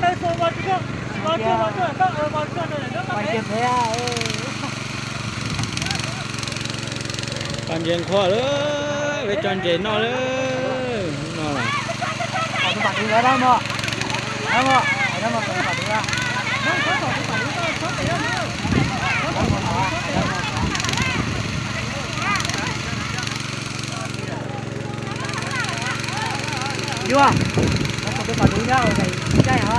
Pas ntses nqhuav lawm, peb cov ntses noj lawm no. Yuav, tus pas dub nyob ua caij os,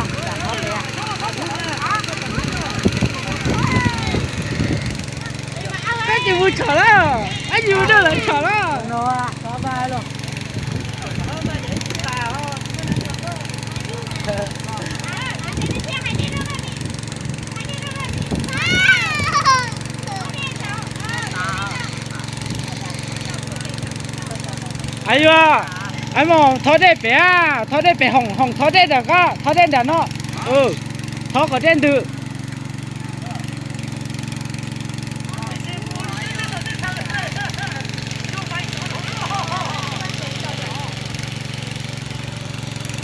peb tsis mus tshom lawm, peb tsis mus nrog lawv tshom lawm. Ai yuav, ai mus thov dej pem, thov dej pem, hoom hoom thov dej ntawm ko, thov dej ntawm no, thov kom dej ntws.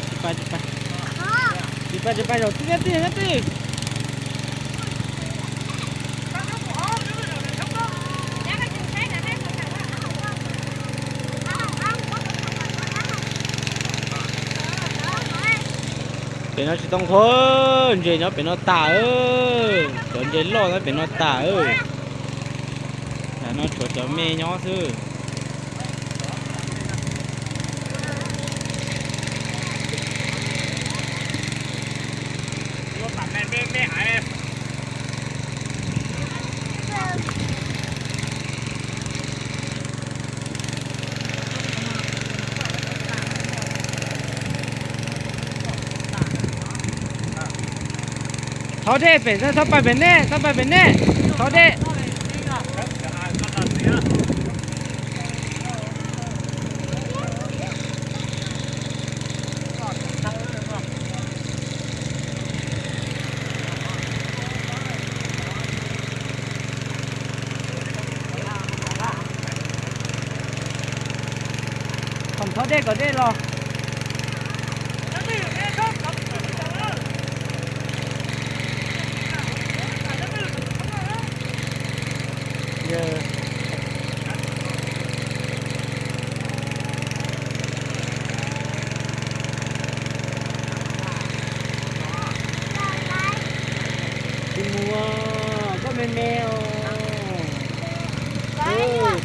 Tsis pab, tsis pab, tsis pab, zaum twg nyob twg nyob twg. Pem no tsis tau nqhuav, ntses nyob pem no tas, cov ntses loj nyob pem no tas. Tam no tshuav cov me nyob xwb. Thov dej pem, txhob pais pem nej, txhob pais pem nej, thov dej. Khoom thov dej kom dej los. Tsis mus, koj me me os.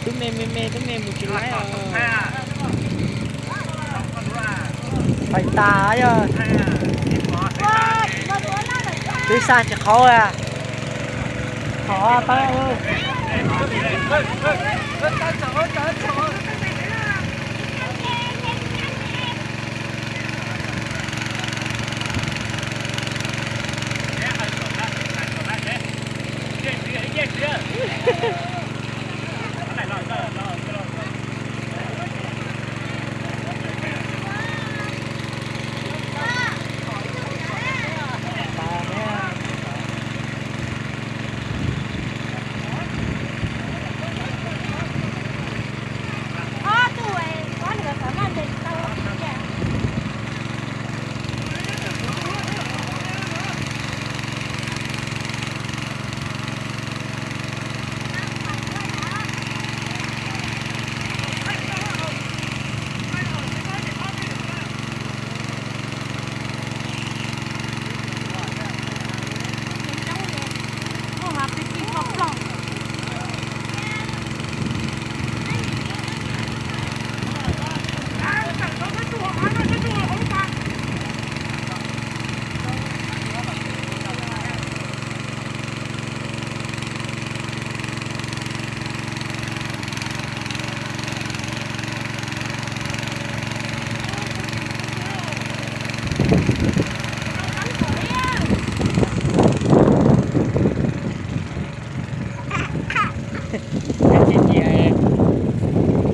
Tub me me me, tub me mus tsis laib os. Pais tas yog. Twb xa tsis qhov a. Qhov pab.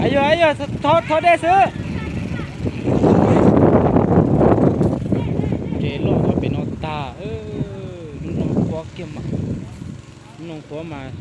Yog, yog, thov dej xwb. Ntses loj nyob pem no tag, lub no qhuav kiag mas, lub no qhuav mas.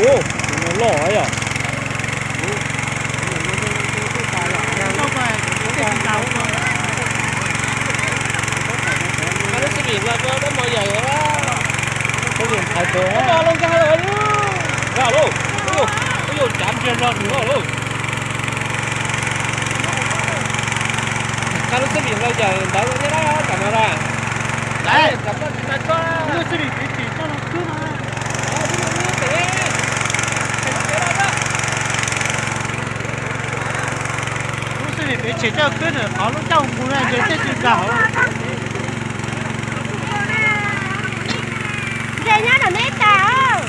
Ua, tus no loj yom. Lub xib vim los rau dab mos yawm, dab mos los nkag los, nkag lauj, ua yuav tsav ntsiag zog nws lauj. Nkag lub xib vim los yawm ntawd thiab dab kam no na. Lub xib vim pem tsev coj los khwb no. Lub xib vim pem tsev coj khwb ntawm qhov lub ncauj nqus na, ntshe tej tsis nkag hauv. Ntshe nyob nram neb tas.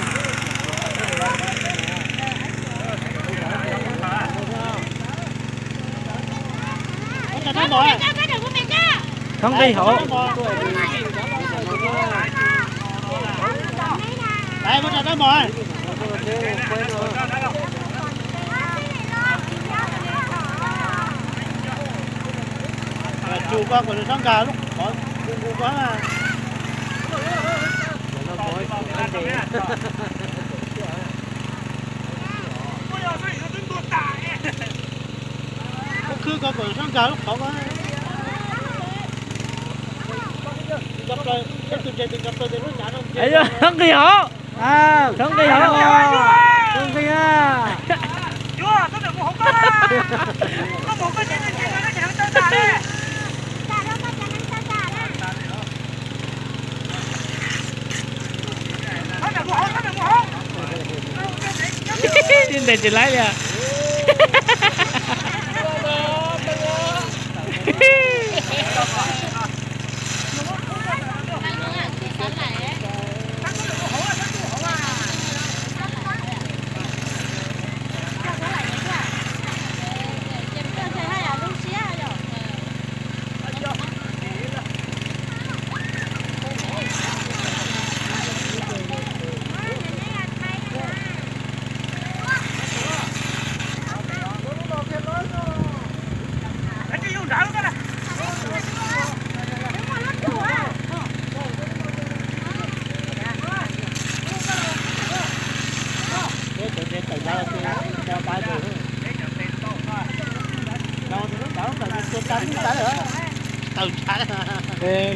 Thoob nqi hauv. Tsuas koj kom nws txhob nkag lub qhov nqus nqus koj na. Khwb koj kom nws txhob nkag lub qhov koj. Thoob nqi hauv. Thoob nqi hauv. Thoob nqi a. Ntes tsis laib li.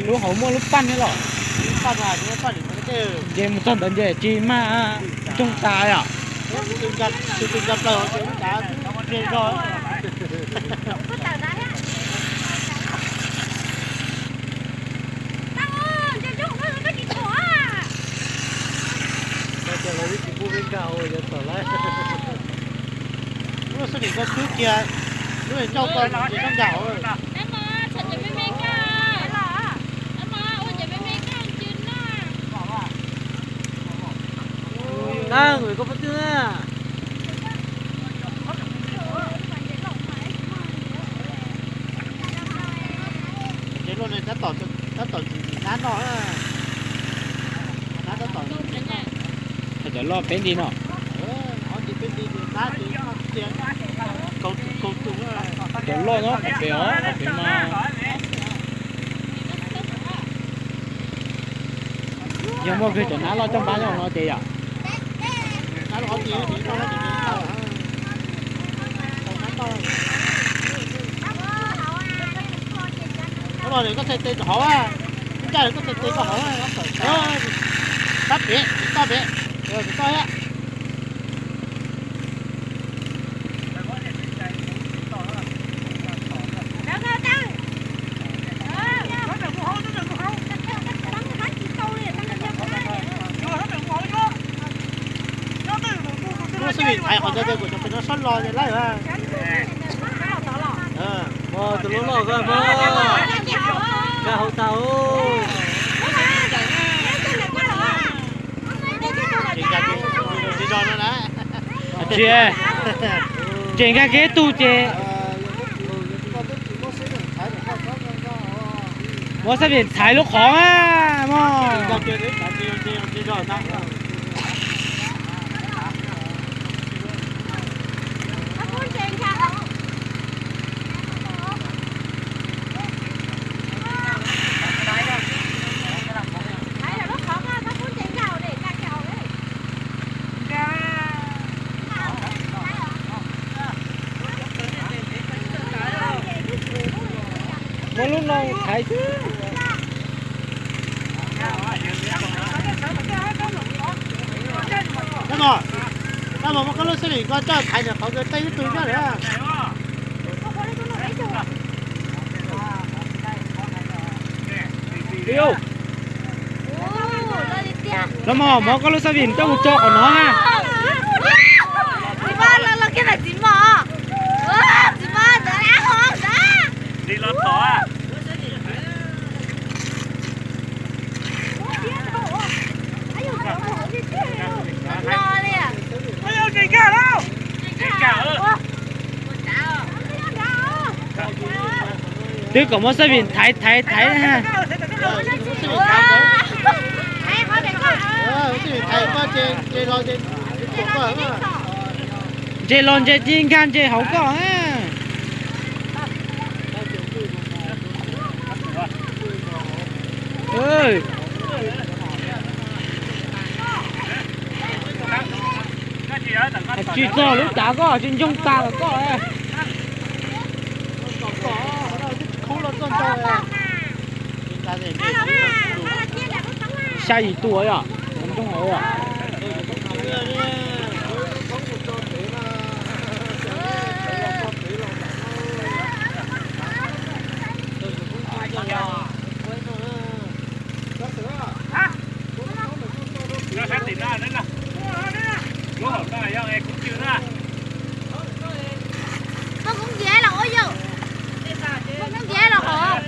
Lub hauv muaj lub paj thiab los? Nce mus txog ntawd nce tsis mag ntsoog tas yom. Lub xib vim koj khwb kiag, lub ncauj koj tsis txhob nkag hauv. Tag, koj pab twg na? Ces luaj ne, tab tom ntxim hnab noj, hnab tab tom ntxim noj. Cov loj peb nti no. Cov loj nyob qhov pem os, qhov pem mas. Yog muaj kiag cov hnab loj coj npab nyob no ces yom. Koj txhais tes rau hauv, ib ncaj koj txhais tes rau hauv, pab pem, toj pem, toj thiab. Lub xib vim thaiv qhov ntawd ces kuv cov pem no sab los ces laib. Tus loj loj koj, nkag hauv tag. Tsis, ces nkag kiag ib tug ces. Muab xab vim txhais lub qhov na mog. Lub no thaiv xwb. Tab mas, tab mas muab koj lub xab vim ko coj thaiv ntawm qhov kws tej ib tug coj lawm. Los mog, muab koj lub xab vim coj mus tso qhov no na. Twb kom muab xab vim thaiv thaiv thaiv. Ntses los ntses ci nkag ntses hauv koj. Tsis txog lub tav koj tsis ncoo tas los koj. Xya yim tus yom, ntoo hauv yom. Koj kub ntiav los ua yau, koj kub ntiav los hov.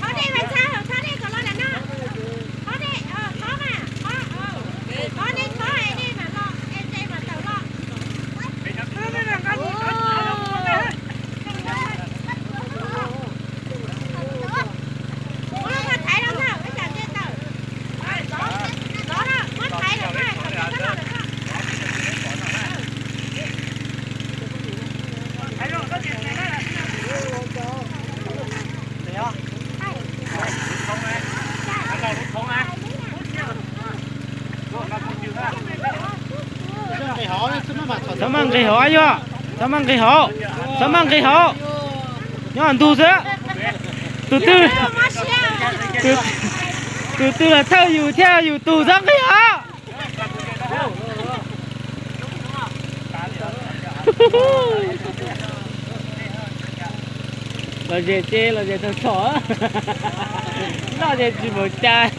Thov dej mas ntxhais, thov dej kom los nram no. Thov dej, thov mas, thov, thov dej, thov es dej mas los, es dej mas tawm los. Txhob maj nqis hauv yom, txhob maj nqis hauv, txhob maj nqis hauv. Nyob ntug xwb. Tus twg, tus twg los thawj yus thiaj yus tus, txhob nqis hauv. Los ze ces los ze txog txhom, noj ces tsis npaum cas.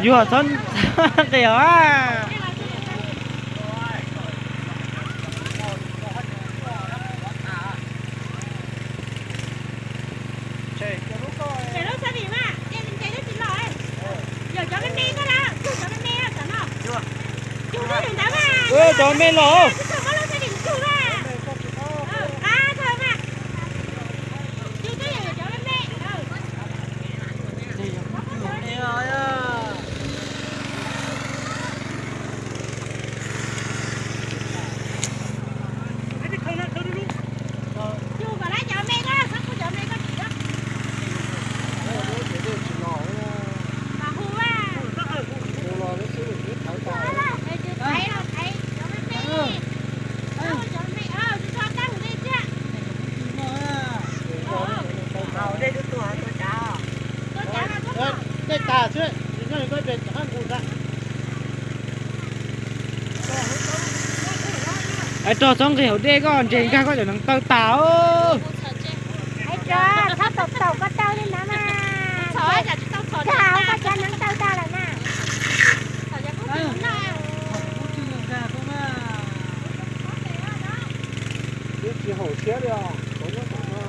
Yuav txhob nqis hauv. Cov me los. Dej tas xwb, nyob li koj ces hab nqus ntag. Rog txhob nqis hauv dej, koj ntses nkag koj cov hneev taw tas. Txhob taum taum ko taw li ntawd mas, nkag hauv koj cov hneev taw tas lawm na. Twb tsis haum siab li os, nyob tom no.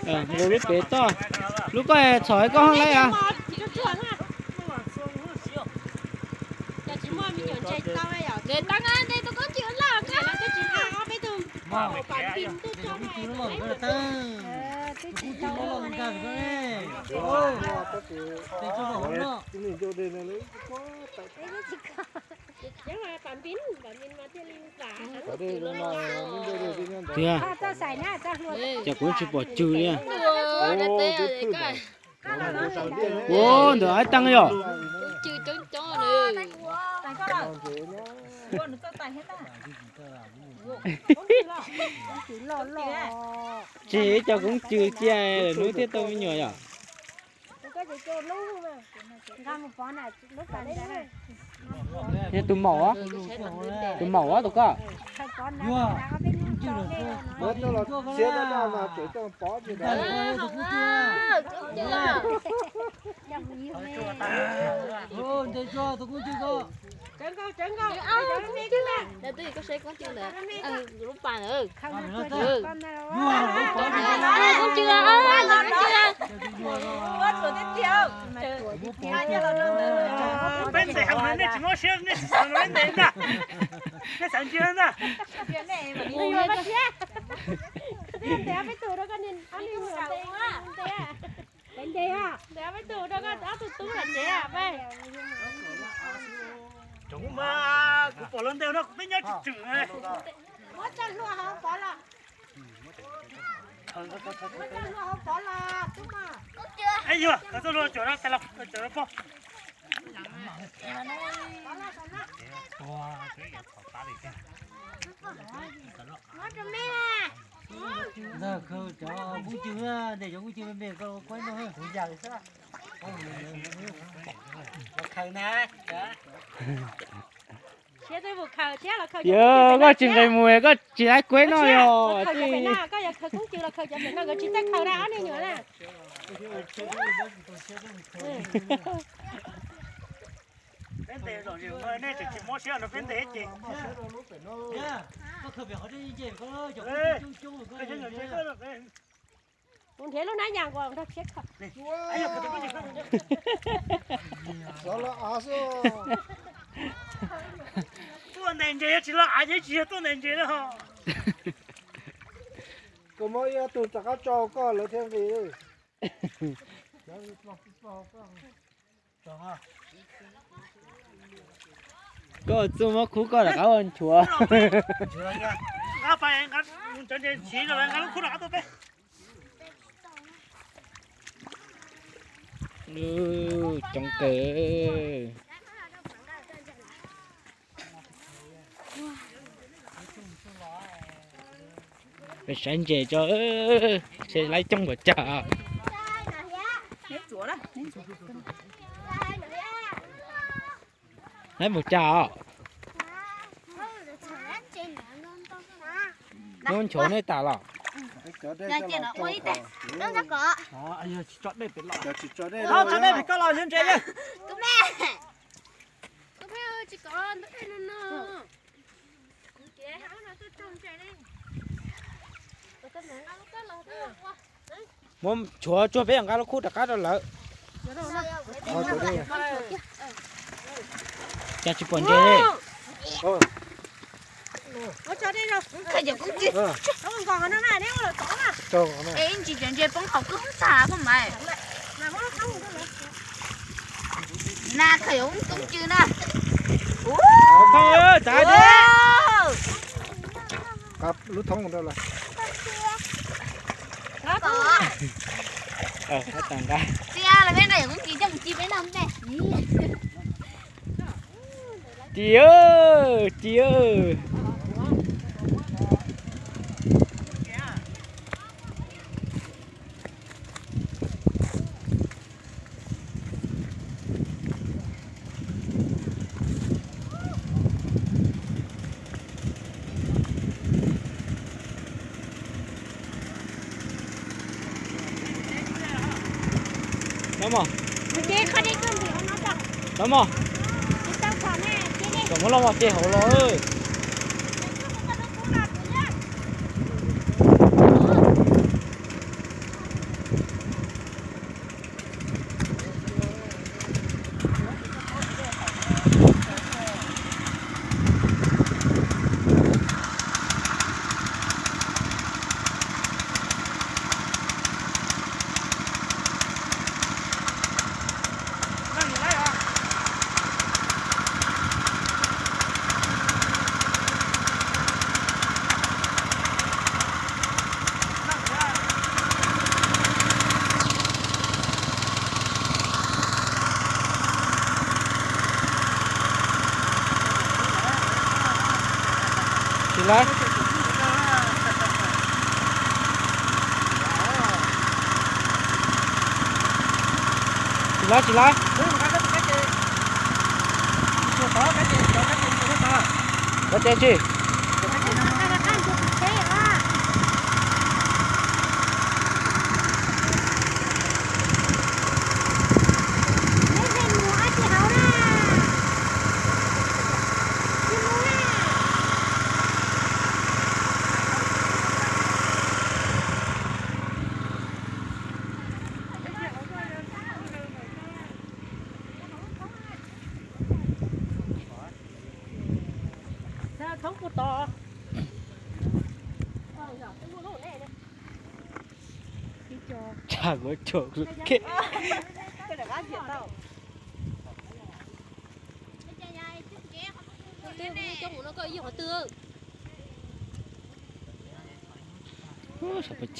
Nkaus lub pem toj, lub koj txhom koj hoob laib as. Tiag, cas kuv tsis pom cw li. Ua ntawm Aib Teeb yom. Tsis cov koob cw cia lawm hnub thiaj tau me nyuam yom. Yog tus maum, tus maum tus koj. Peb ntxeev heev, nej tsis mob siab, nej tsis xav peb ntxeev ntag. Nej xav ntsia ntag. Tsoom mas, kuv pom lawv ntes no kuv peb nyob tsis tswm. Yog khaws txoj hlua cuam no, cov no pog. Ntag, khaws cov koob cw, ntes cov koob cw me me, koj kuaib noj. Khaws na. Yog koj tsis nqis mus koj tsis laib kuaib noj li os. Koj yuav khaws koob cw los khaws cov pem no, nkawd tsis txawj khaws na ob niag nyuam na. Peb ntes zaum zem, nej tseem tsis mob siab no peb ntes ces. Kuv nrhiav lub nab yas nquas nrog siab khaws. Tuaj ntes ntses, yog tsis loj av ces tsis yog tuaj ntes ntses na. Koj muab ib tug rov qab tso koj lawv thiaj nqis. Koj txuj muab khub koj rov qab ua nchuav. Coob kawg. Peb saib ntses tso, saib laib coob npaum cas. Laib npaum cas os. Muab nchuav nej tas los. Muab nchuav tsuag peb nqa lub khub rov qab rau lawv. Cas tsis pom ntses li. Ntsis cov ntses poob hauv kub hoob tag koj mas. Na khaws yuav koob cw na. Lub thoob rau lawm. Txiv, lawv peb nqa yuav koob cw coj mus ci peb noj npe. Ci, ci. Tau mog. Tau mog. Kom muab loj mos ces hauv los. Tsis laib. Tsis laib, tsis laib. Ua ces tsis. Sawv pov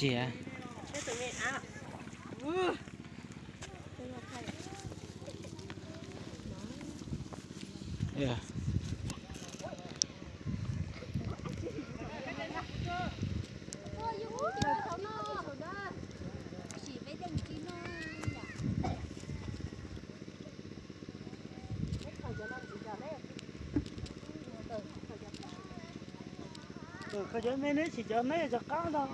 tseg. Koj cov me neb tsis cov neb cov qab ntag.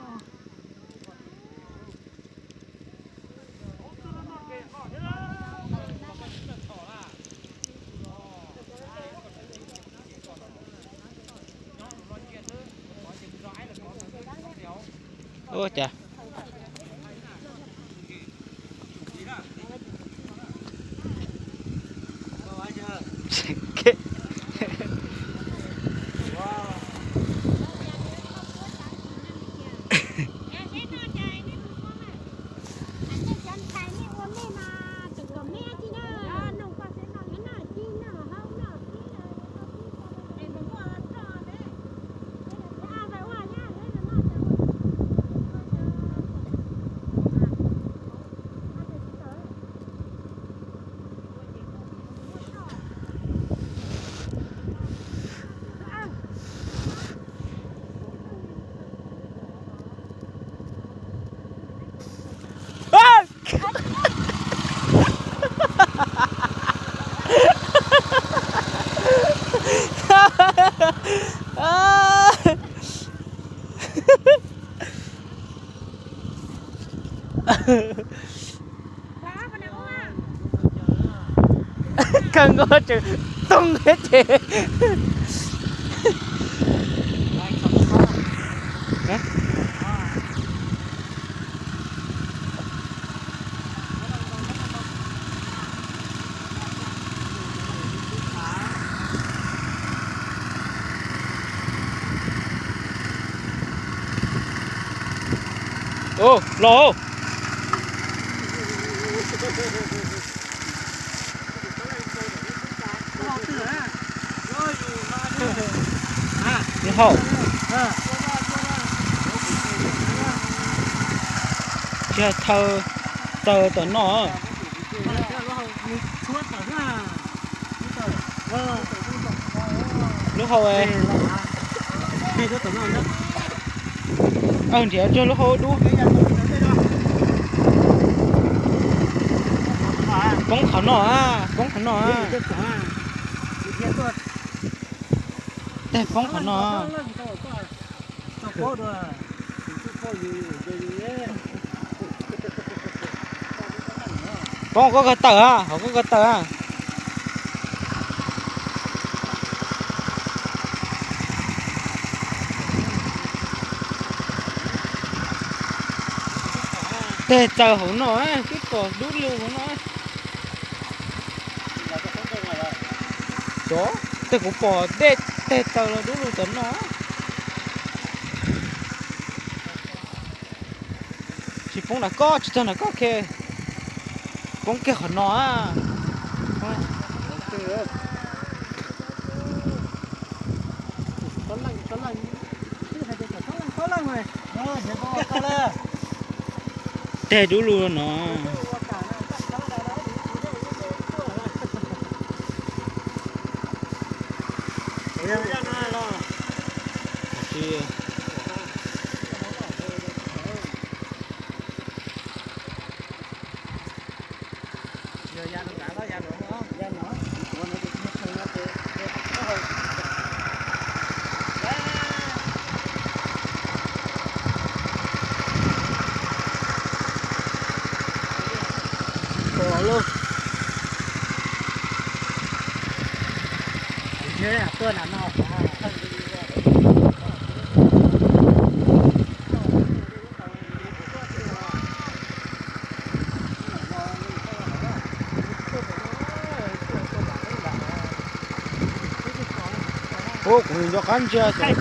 Ua cas Kawg nkaus tseem toog thiab ces. Ua los. Lub hauv. Tsis hais thawj taw tom no. Lub hauv. Nrhiav rau lub hauv dub. Poob qhov no, poob qhov no. Tej poob qhov no. Poob hauv koj ko taw, hauv koj ko taw. Teg txaws hauv no, twb pom dub lug hauv no. Xyov, tej kuv pom dej teg txaws los dub lug tom no. Tsis poob nram koj, tsis txog nram koj, poob kiag qhov no. Teg dub lug no. Ub, kuv nco qab ntsia. Teg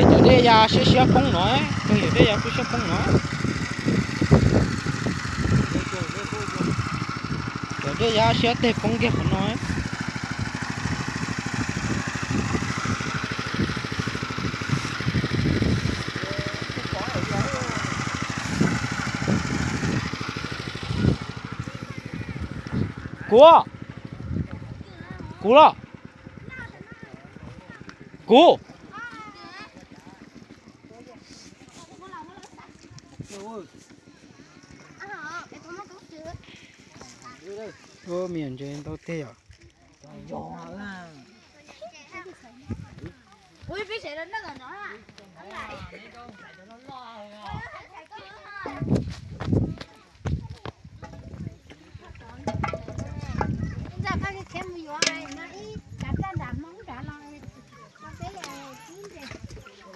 cov dej ya siab siab poob no, teg cov dej ya kuj siab poob no. Cov dej ya siab teg poob kiag qhov no. Kuv, kuv los, kuv. Ub, me nyuam ntses ntau tiag yom.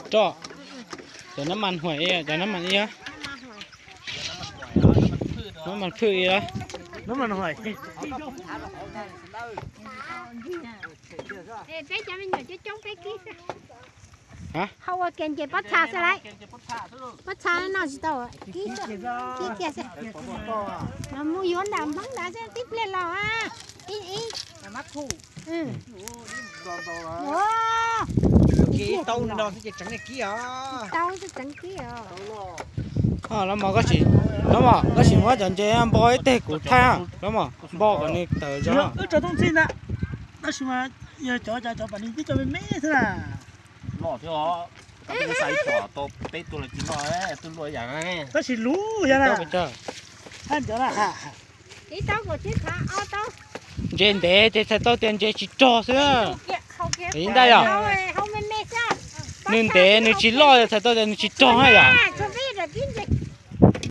Roj, cov nab mas huam, cov nab mas ib, nab mas phwj ib, nab mas huam. Peb cov me nyuam coob coob peb kib xwb. Hau ua ke nce pob txha xwb lauj. Pob txha no tsis tau, kib kiag xwb. Mus yuav nram Hmoob nrad xwb tib pliag los. Ib, ib. Tau no xwb ces tseev kib os. Tau xwb tseev kib os. Los mas, los mas koj sim muab cov ntses npo ib teg kuv thaij, los mas npo kom nws tawm zog. Wb rau tau ntxhi ntag, tab sis mas yog cov, cov, cov pam ni tib co me me xwb na. Loj thiab os, koj twb xaiv tau peb tug los tsis loj, twb luaj ib yam. Tab sis luv yog na. Ntses ntev ces txhais tau tias ntses tsis rog xwb. Ib ntaj yog, nws ntev nws tsis loj txhais tau tias nws tsis rog na yom.